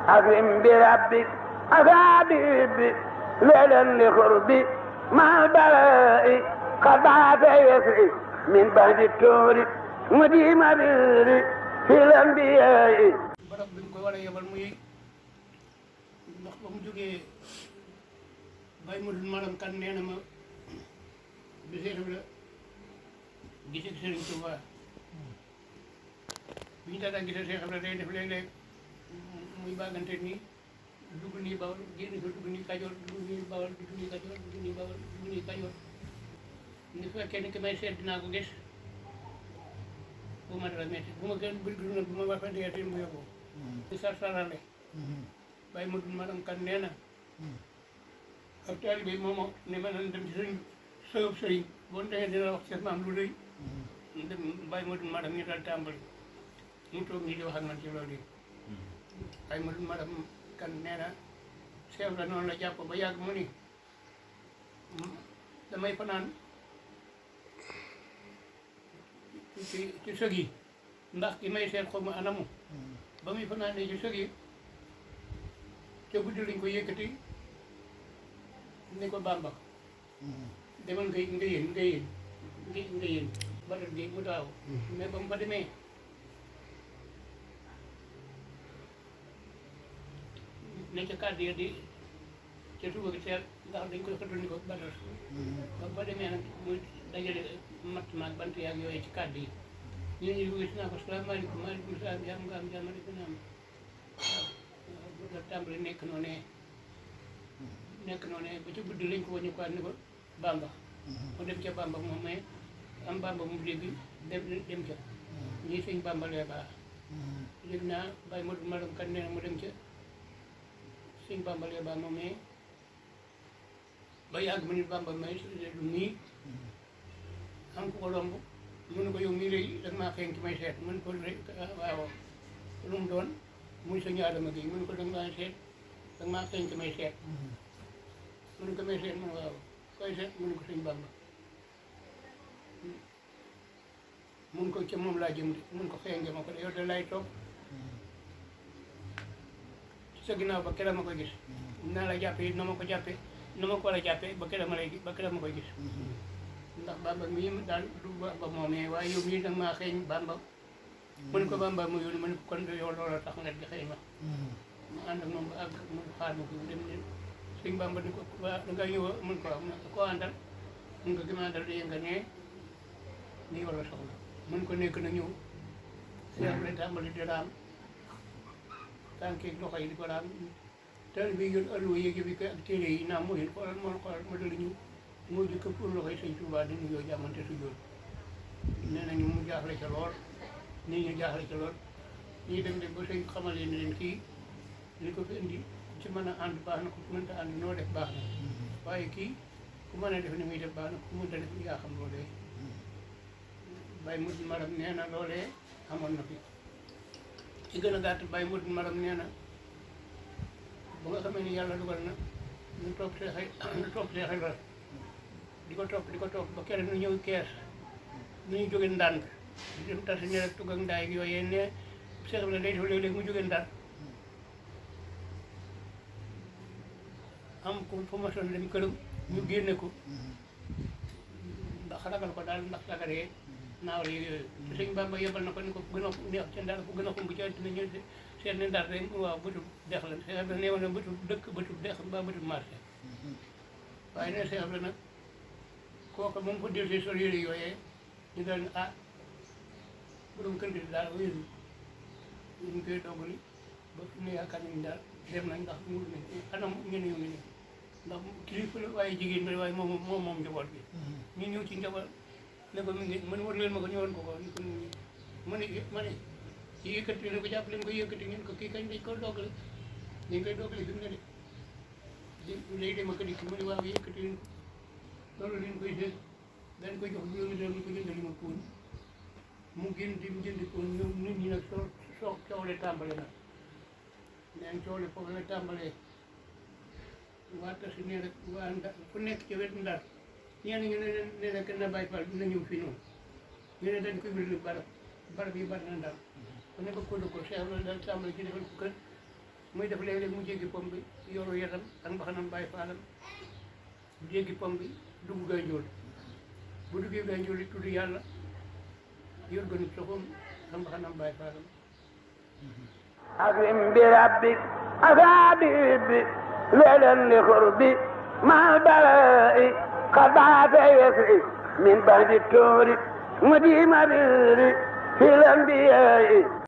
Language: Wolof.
أكرم بربك أصابي ليلا لقربي مع البلاء قد عاد يسري من بعد التور مديم بيري في الأنبياء barab bi mu ko war a yebal muy ndax ba mu jógee bay mu dul maanaam kan nee na ma bi seetam la gisee Sëriñ Tuubaa bi ñu daataa gisee Seex Ibra day def léeg-léeg muy bàggante nii dugg nii Bawol génn ko dugg nii Kajoor dugg nii Bawol dugg nii Kajoor dugg nii Bawol dugg nii Kajoor ni fekkee ni ki may seet dinaa ko gis bu ma dara metti bu ma gën bu ma wax fa dee mu yóbbu di sar-sarale bàyyi ma dul madam kan nee na ak taalibe bi moom ne ma nan dem ci sëriñ boo demee dina wax seen maam lu rëy dem bàyyi ma dul madam ñu daal tàmbali mu toog nii di wax ak man ci loolu yi bàyyi ma dul madam kan nee na seef la noonu la jàpp ba yàgg mu ni damay fanaan ci sëg yi ndax ki may seet xaw ma anamu ba muy fanaanee ci sëg yi ca guddi lañ ko yëkkati ni ko Bàmba demal nga yéen badat gi mu daaw mais ba mu fa demee ne ca kàddu ya di ca suba gi seet ndax dañ koy xëtul ni ko badat ba mu fa demee nag muy dajale matt maag bant yaag yooyu ci kàddu yi ñu gis naa ko salaamaaleykum maaleykum salaam yaa nga am jàmm rek na am waaw da tàmbali nekk noonu ba ci guddi lañ ko wañu ko ni ko Bàmba mu dem ca Bàmba moom mais am Bàmba mu dégg dem ca ñii sëñ Bàmba lee baax léegi naa bàyyi ma dul madam kan nee na mu dem ca sëñ Bàmba lee baax moom mais ba yàgg mu ni Bàmba may lu nii am ku ko romb mu ne ko yow mii léegi dag maa xeeñ ci may seet mu ne ko waaw lu mu doon muy sëñ Adama gi mu ne ko dag maa seet dag maa xeeñ ci may seet mu ne ko may seet mu ne waaw koy seet mu ne ko sëñ Bàmba mun ko ca moom laa jëm di mun ko xeeñ nga ma ko de yow da lay toog ci sa ginnaaw ba keroog ma koy gis naa la jàppe it na ma ko jàppe na ma ko war a jàppe ba keroog ma koy gis ndax Bàmba mii daal du Bàmba moomee waaye yow mii nag maa xeeñ Bàmba mu ne ko Bàmba mu yónni mu ne ko kon yow looloo tax nga di xeeñ ma mu ànd ak moom ba àgg mu xaar ma fi dem ne sëñ Bàmba ni ko waa da nga ñëw mun ko wax mu ne ko àndal mun ko gëm àndal di nga nee nii wala soxla mun ko nekk na ñëw seex la tàmbali di raam tànkeeg loxo yi di ko raam teel bi yoon alluwa yéegi bi ko ak téere yi naam mooy xoolal ma dal ñëw moo jëkk pour loxoy sëñ Tuubaa di nuyoo jàmmante su jóot nee nañu mu jaaxle ca lool nii ñu jaaxle ca lool ñii dem ba sëñ xamal leen leen kii li ko fi indi ku ci mën a ànd baax na ku ci mënta ànd noo def baax na waaye kii ku mën a def ni muy def baax na ku mënta def yaa xam loolee Baye Modou Maram nee na loolee amoon na fi ci gën a gàtt Baye Modou Maram nee na ba nga xamee ni yàlla dugal na ñu topp see xel la di ko topp ba keroog ñu ñëw kees nu ñu jóge ndànk di dem tasi ne rek tugg ak ndaay ak yooyee ne Seex Ibra day def léeg-léeg mu jóge ndànk am ko fa ma son dem këram ñu génne ko ndax ragal ko daal ndax sagaree naaw la yooyu sëñ Bàmba yebal na ko ni ko gën a neex ca Ndar fu gën a xumb ci àddina ñu seet ne Ndar rek waaw bëtub dex la Seex Ibra neewoon na bëtub dëkk bëtub dex mbaa bëtub marché waaye ne Seex Ibra nag kooku moom fa dellusee sol yére yooyee ñu daal ne ah borom kër gi daal wéeru ñu ngi koy dogali ba fi ne yaakaar nañu daal dem nañ ndax mu ne anam ñu ne ñu ndax kilifa la waaye jigéen bi waaye moom njaboot bi ñu ñëw ci njaboot ne ko mi ngi man war leen ma ko ñëwoon ko ni ko ma ne ci yëkkati ne ko jàpp leen ko yëkkati ngeen ko kii kañ dañ ko dogali dañ koy dogali fi mu ne de léegi dama ko dikk mu ne waaw yëkkati leen loolu leen koy def dañ koy jox juróomi dërëm ñu ko jëndali ma poon mu génn di jëndi poon ñoom nit ñi nag soo coow le tàmbale na neen coow le foofu la tàmbalee waa tasi ne rek waa Ndar fu nekk ci wetu Ndar ñenn ñu ne ne kenn na Baay Faal dina ñëw fii noonu ñu ne dañ koy wér barab yi bari na Ndar ku nekk ko Seex Ibra daal tàmbale ci defal ko kër muy def léeg-léeg mu jéggi pom bi yoru yetam ak mbaxanam bàyyi faalam mu jéggi pom bi dugg Ganjool bu duggee Ganjool yi tudd yàlla yor gënu soxom ak mbaxanam bàyyi faalam أكرم بربك أصابي ليلا لقربي مع البلاء قد بعث يسري من بعد التور مديم بري في الأنبياء